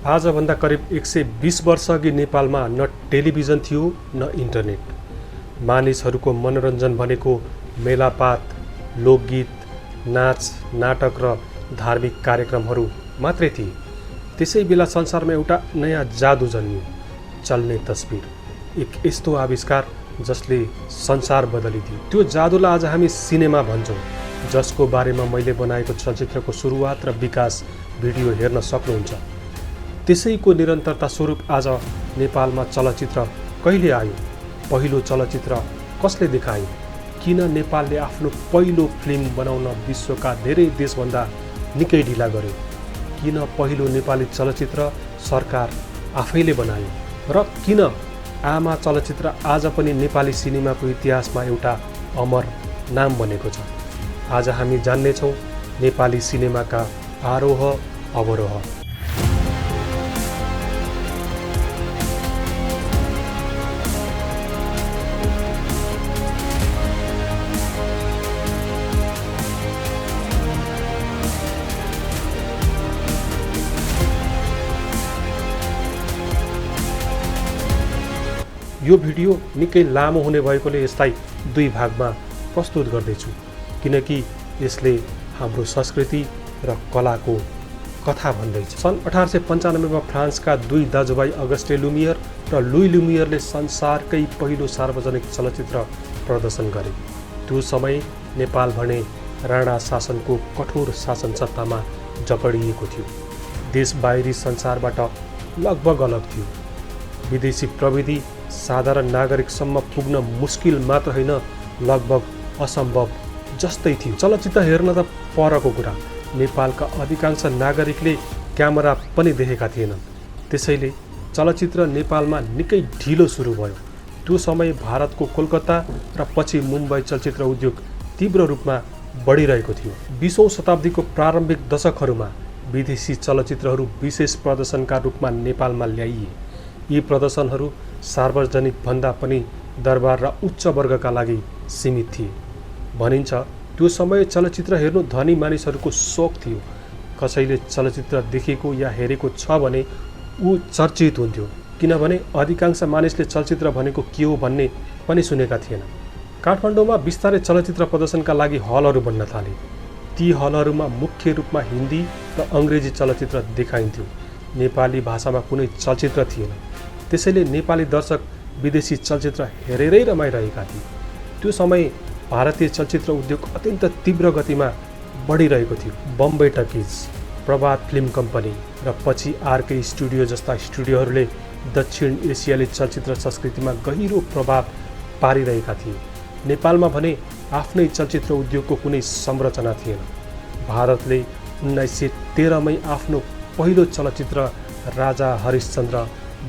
आजभन्दा करिब 120 वर्ष अघि नेपालमा न टेलिभिजन थियो न इन्टरनेट। मानिसहरूको मनोरञ्जन भनेको मेलापात, लोकगीत, नाच, नाटक र धार्मिक कार्यक्रमहरू मात्रै थिए। त्यसै बेला संसारमा एउटा नयाँ जादु जन्मियो, चल्ने तस्बिर। एक यस्तो आविष्कार जसले संसार बदलिदियो। त्यो जादुलाई आज हामी सिनेमा भन्छौँ, जसको बारेमा मैले बनाएको चलचित्रको सुरुवात र विकास भिडियो हेर्न सक्नुहुन्छ। त्यसैको निरन्तरता स्वरूप आज नेपालमा चलचित्र कहिले आयो, पहिलो चलचित्र कसले देखायो, किन नेपालले आफ्नो पहिलो फिल्म बनाउन विश्वका धेरै देशभन्दा निकै ढिला गर्यो, किन पहिलो नेपाली चलचित्र सरकार आफैले बनायो र किन आमा चलचित्र आज पनि नेपाली सिनेमाको इतिहासमा एउटा अमर नाम बनेको छ। आज हामी जान्नेछौँ नेपाली सिनेमाका आरोह अवरोह। यो भिडियो निकै लामो हुने भएकोले यसलाई दुई भागमा प्रस्तुत गर्दैछु, किनकि यसले हाम्रो संस्कृति र कलाको कथा भन्दैछ। सन् 1895 मा फ्रान्सका दुई दाजुभाइ अगस्टे लुमियर र लुई लुमियरले संसारकै पहिलो सार्वजनिक चलचित्र प्रदर्शन गरे। त्यो समय नेपाल भने राणा शासनको कठोर शासन सत्तामा जकडिएको थियो। देश बाहिरी संसारबाट लगभग अलग थियो। विदेशी प्रविधि साधारण नागरिकसम्म पुग्न मुस्किल मात्र होइन, लगभग असम्भव जस्तै थियो। चलचित्र हेर्न त परको कुरा, नेपालका अधिकांश नागरिकले क्यामेरा पनि देखेका थिएनन्। त्यसैले चलचित्र नेपालमा निकै ढिलो सुरु भयो। त्यो समय भारतको कोलकाता र पछि मुम्बई चलचित्र उद्योग तीव्र रूपमा बढिरहेको थियो। 20औं शताब्दीको प्रारम्भिक दशकहरूमा विदेशी चलचित्रहरू विशेष प्रदर्शनका रूपमा नेपालमा ल्याइए। यी प्रदर्शनहरू सार्वजनिक भन्दा पनि दरबार र उच्च वर्गका लागि सीमित थिए। भनिन्छ त्यो समय चलचित्र हेर्नु धनी मानिसहरूको सोख थियो। कसैले चलचित्र देखेको या हेरेको छ भने ऊ चर्चित हुन्थ्यो, किनभने अधिकांश मानिसले चलचित्र भनेको के हो भन्ने पनि सुनेका थिएन। काठमाडौँमा बिस्तारै चलचित्र प्रदर्शनका लागि हलहरू बन्न थाले। ती हलहरूमा मुख्य रूपमा हिन्दी र अङ्ग्रेजी चलचित्र देखाइन्थ्यो। नेपाली भाषामा कुनै चलचित्र थिएन। त्यसैले नेपाली दर्शक विदेशी चलचित्र हेरेरै रमाइरहेका थिए। त्यो समय भारतीय चलचित्र उद्योग अत्यन्त तीव्र गतिमा बढिरहेको थियो। बम्बई टकिज, प्रभात फिल्म कम्पनी र पछि आरके स्टुडियो जस्ता स्टुडियोहरूले दक्षिण एसियाली चलचित्र संस्कृतिमा गहिरो प्रभाव पारिरहेका थिए। नेपालमा भने आफ्नै चलचित्र उद्योगको कुनै संरचना थिएन। भारतले 1913 मै आफ्नो पहिलो चलचित्र राजा हरिश्चन्द्र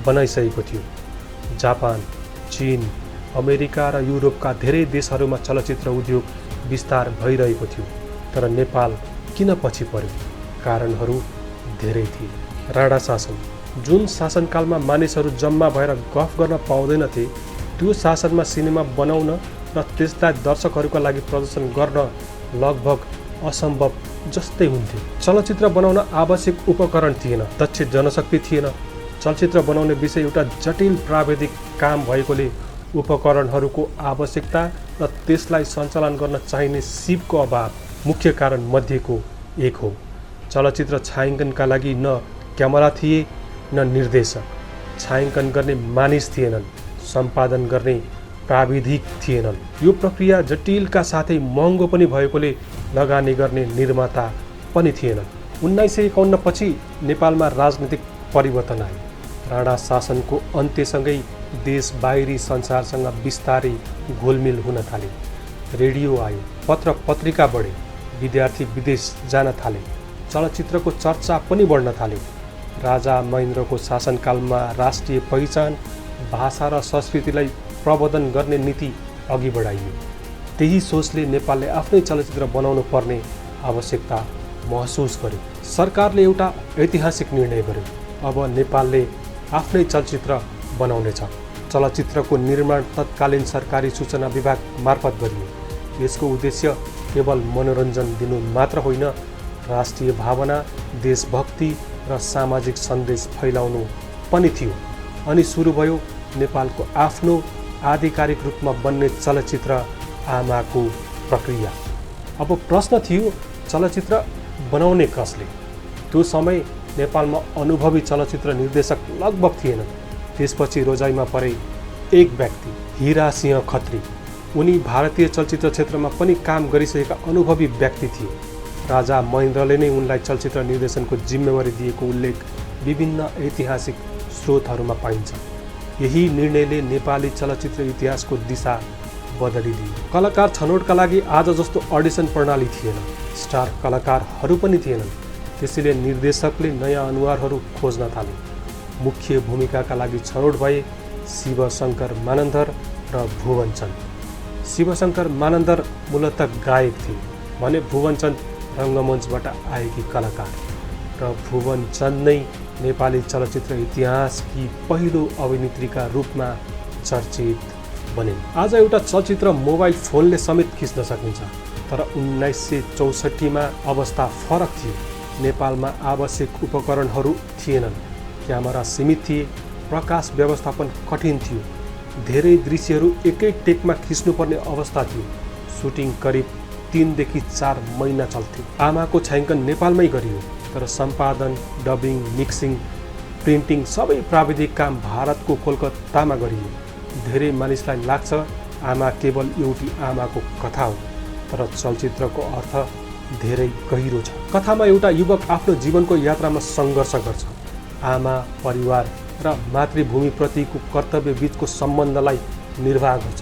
बनाइसकेको थियो। जापान, चीन, अमेरिका र युरोपका धेरै देशहरूमा चलचित्र उद्योग विस्तार भइरहेको थियो। तर नेपाल किन पछि पर्यो? कारणहरू धेरै थिए। राणा शासन, जुन शासनकालमा मानिसहरू जम्मा भएर गफ गर्न पाउँदैनथे, त्यो शासनमा सिनेमा बनाउन र त्यसलाई दर्शकहरूका लागि प्रदर्शन गर्न लगभग असम्भव जस्तै हुन्थ्यो। चलचित्र बनाउन आवश्यक उपकरण थिएन, दक्ष जनशक्ति थिएन। चलचित्र बनाउने विषय एउटा जटिल प्राविधिक काम भएकोले उपकरणहरूको आवश्यकता र त्यसलाई सञ्चालन गर्न चाहिने सिपको अभाव मुख्य कारण मध्येको एक हो। चलचित्र छायाङ्कनका लागि न क्यामेरा थिए न निर्देशक, छायाङ्कन गर्ने मानिस थिएनन्, सम्पादन गर्ने प्राविधिक थिएनन्। यो प्रक्रिया जटिलका साथै महँगो पनि भएकोले लगानी गर्ने निर्माता पनि थिएनन्। 1951 पछि नेपालमा राजनीतिक परिवर्तन आयो। राणा शासनको अन्त्यसँगै देश बाहिरी संसारसँग बिस्तारै घोलमिल हुन थाले। रेडियो आयो, पत्र पत्रिका बढे, विद्यार्थी विदेश जान थाले, चलचित्रको चर्चा पनि बढ्न थाल्यो। राजा महेन्द्रको शासनकालमा राष्ट्रिय पहिचान, भाषा र संस्कृतिलाई प्रवर्धन गर्ने नीति अघि बढाइयो। त्यही सोचले नेपालले आफ्नै चलचित्र बनाउनु पर्ने आवश्यकता महसुस गर्यो। सरकारले एउटा ऐतिहासिक निर्णय गर्यो। अब नेपालले आफ्नै चलचित्र बनाउनेछ। चलचित्रको निर्माण तत्कालीन सरकारी सूचना विभाग मार्फत गरियो। यसको उद्देश्य केवल मनोरञ्जन दिनु मात्र होइन, राष्ट्रिय भावना, देशभक्ति र सामाजिक सन्देश फैलाउनु पनि थियो। अनि सुरु भयो नेपालको आफ्नो आधिकारिक रूपमा बन्ने चलचित्र आमाको प्रक्रिया। अब प्रश्न थियो चलचित्र बनाउने कसले? त्यो समय नेपालमा अनुभवी चलचित्र निर्देशक लगभग थिएनन्। त्यसपछि रोजाइमा परे एक व्यक्ति, हीरा सिंह खत्री। उनी भारतीय चलचित्र क्षेत्रमा पनि काम गरिसकेका अनुभवी व्यक्ति थिए। राजा महेन्द्रले नै उनलाई चलचित्र निर्देशनको जिम्मेवारी दिएको उल्लेख विभिन्न ऐतिहासिक स्रोतहरूमा पाइन्छ। यही निर्णयले नेपाली चलचित्र इतिहासको दिशा बदलिदियो। कलाकार छनौटका लागि आज जस्तो अडिसन प्रणाली थिएन, स्टार कलाकारहरू पनि थिएनन्। त्यसैले निर्देशकले नयाँ अनुहारहरू खोज्न थाले। मुख्य भूमिकाका लागि छनौट भए शिवशङ्कर मानन्धर र भुवनचन्द। शिवशङ्कर मानन्धर मूलतः गायक थिए भने भुवनचन्द रङ्गमञ्चबाट आएकी कलाकार र भुवनचन्द नै नेपाली चलचित्र इतिहासकी पहिलो अभिनेत्रीका रूपमा चर्चित बनिन्। आज एउटा चलचित्र मोबाइल फोनले समेत खिच्न सकिन्छ, तर 1964मा अवस्था फरक थियो। नेपालमा आवश्यक उपकरणहरू थिएनन्, क्यामेरा सीमित थिए, प्रकाश व्यवस्थापन कठिन थियो, धेरै दृश्यहरू एकै टेकमा खिच्नुपर्ने अवस्था थियो। सुटिङ करिब 3 देखि 4 महिना चल्थ्यो। आमाको छायाङ्कन नेपालमै गरियो, तर सम्पादन, डबिङ, मिक्सिङ, प्रिन्टिङ सबै प्राविधिक काम भारतको कोलकातामा गरियो। धेरै मानिसलाई लाग्छ आमा केवल एउटी आमाको कथा हो, तर चलचित्रको अर्थ धेरै गहिरो छ। कथामा एउटा युवक आफ्नो जीवनको यात्रामा सङ्घर्ष गर्छ। आमा, परिवार र मातृभूमिप्रतिको कर्तव्य बीचको सम्बन्धलाई निर्वाह गर्छ।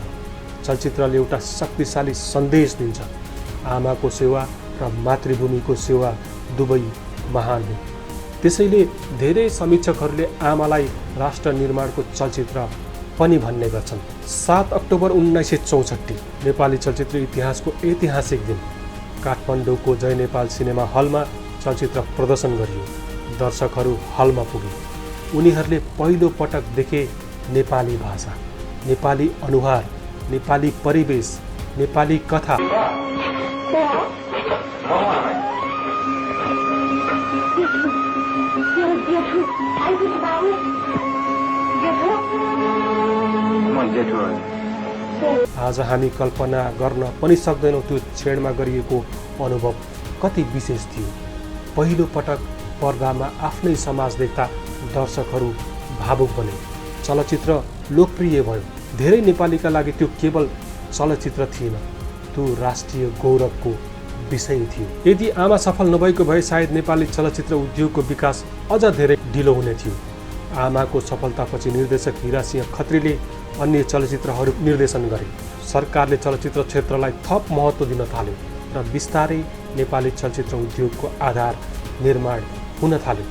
चलचित्रले एउटा शक्तिशाली सन्देश दिन्छ। आमाको सेवा र मातृभूमिको सेवा दुवै महान हो। त्यसैले धेरै समीक्षकहरूले आमालाई राष्ट्र निर्माणको चलचित्र पनि भन्ने गर्छन्। 7 अक्टोबर 1964 नेपाली चलचित्र इतिहासको ऐतिहासिक दिन। काठमाडौँको जय नेपाल सिनेमा हलमा चलचित्र प्रदर्शन गरियो। दर्शकहरू हलमा पुगे। उनीहरूले पहिलो पटक देखे नेपाली भाषा, नेपाली अनुहार, नेपाली परिवेश, नेपाली कथा। आज हामी कल्पना गर्न पनि सक्दैनौँ त्यो क्षणमा गरिएको अनुभव कति विशेष थियो। पहिलो पटक पर्दामा आफ्नै समाज देख्दा दर्शकहरू भावुक बने। चलचित्र लोकप्रिय भयो। धेरै नेपालीका लागि त्यो केवल चलचित्र थिएन, त्यो राष्ट्रिय गौरवको विषय थियो। यदि आमा सफल नभएको भए सायद नेपाली चलचित्र उद्योगको विकास अझ धेरै ढिलो हुने थियो। आमाको सफलतापछि निर्देशक हीरा सिंह खत्रीले अन्य चलचित्रहरू निर्देशन गरे। सरकारले चलचित्र क्षेत्रलाई थप महत्त्व दिन थाल्यो र बिस्तारै नेपाली चलचित्र उद्योगको आधार निर्माण हुन थाल्यो।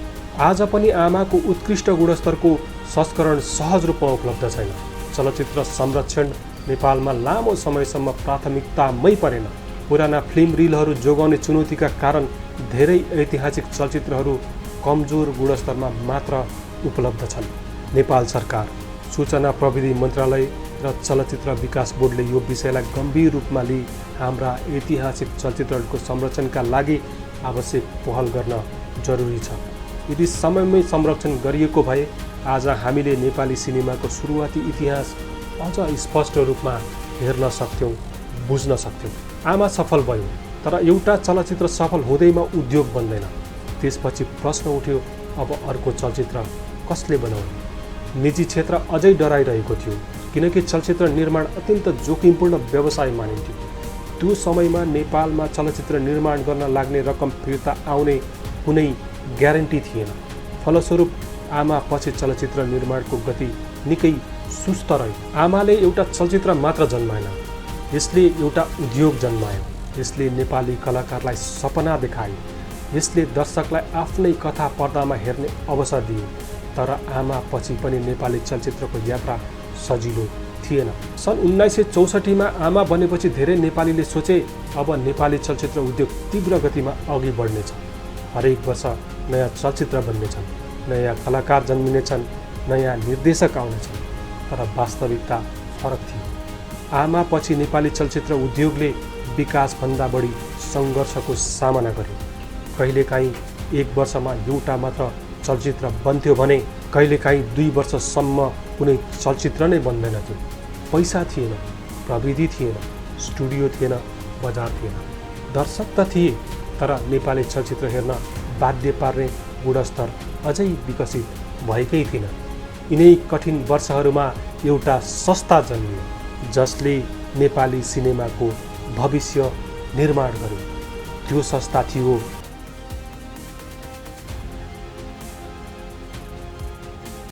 आज पनि आमाको उत्कृष्ट गुणस्तरको संस्करण सहज रूपमा उपलब्ध छैन। चलचित्र संरक्षण नेपालमा लामो समयसम्म प्राथमिकतामै परेन। पुराना फिल्म रिलहरू जोगाउने चुनौतीका कारण धेरै ऐतिहासिक चलचित्रहरू कमजोर गुणस्तरमा मात्र उपलब्ध छन्। नेपाल सरकार, सूचना प्रविधि मन्त्रालय र चलचित्र विकास बोर्डले यो विषयलाई गम्भीर रूपमा लिई हाम्रा ऐतिहासिक चलचित्रहरूको संरक्षणका लागि आवश्यक पहल गर्न जरुरी छ। यदि समयमै संरक्षण गरिएको भए आज हामीले नेपाली सिनेमाको सुरुवाती इतिहास अझ स्पष्ट रूपमा हेर्न सक्थ्यौँ, बुझ्न सक्थ्यौँ। आमा सफल भयो, तर एउटा चलचित्र सफल हुँदैमा उद्योग बन्दैन। त्यसपछि प्रश्न उठ्यो, अब अर्को चलचित्र कसले बनाउने? निजी क्षेत्र अझै डराइरहेको थियो, किनकि चलचित्र निर्माण अत्यन्त जोखिमपूर्ण व्यवसाय मानिन्थ्यो। त्यो समयमा नेपालमा चलचित्र निर्माण गर्न लाग्ने रकम फिर्ता आउने कुनै ग्यारेन्टी थिएन। फलस्वरूप आमा पछि चलचित्र निर्माणको गति निकै सुस्त रह्यो। आमाले एउटा चलचित्र मात्र जन्माएन, यसले एउटा उद्योग जन्मायो। यसले नेपाली कलाकारलाई सपना देखायो। यसले दर्शकलाई आफ्नै कथा पर्दामा हेर्ने अवसर दियो। तर आमा पछि पनि नेपाली चलचित्रको यात्रा सजिलो थिएन। सन् 1964मा आमा बनेपछि धेरै नेपालीले सोचे अब नेपाली चलचित्र उद्योग तीव्र गतिमा अघि बढ्नेछ। हरेक वर्ष नयाँ चलचित्र बन्नेछन्, नयाँ कलाकार जन्मिनेछन्, नयाँ निर्देशक आउनेछन्। तर वास्तविकता फरक थियो। आमा पछि नेपाली चलचित्र उद्योगले विकासभन्दा बढी सङ्घर्षको सामना गर्यो। कहिलेकाहीँ एक वर्षमा एउटा मात्र चलचित्र बन्थ्यो भने कहिलेकाहीँ 2 वर्षसम्म कुनै चलचित्र नै बन्दैन थियो। पैसा थिएन, प्रविधि थिएन, स्टुडियो थिएन, बजार थिएन। दर्शक त थिए, तर नेपाली चलचित्र हेर्न बाध्य पार्ने गुणस्तर अझै विकसित भएकै थिएन। यिनै कठिन वर्षहरूमा एउटा संस्था जन्मियो जसले नेपाली सिनेमाको भविष्य निर्माण गर्यो। त्यो संस्था थियो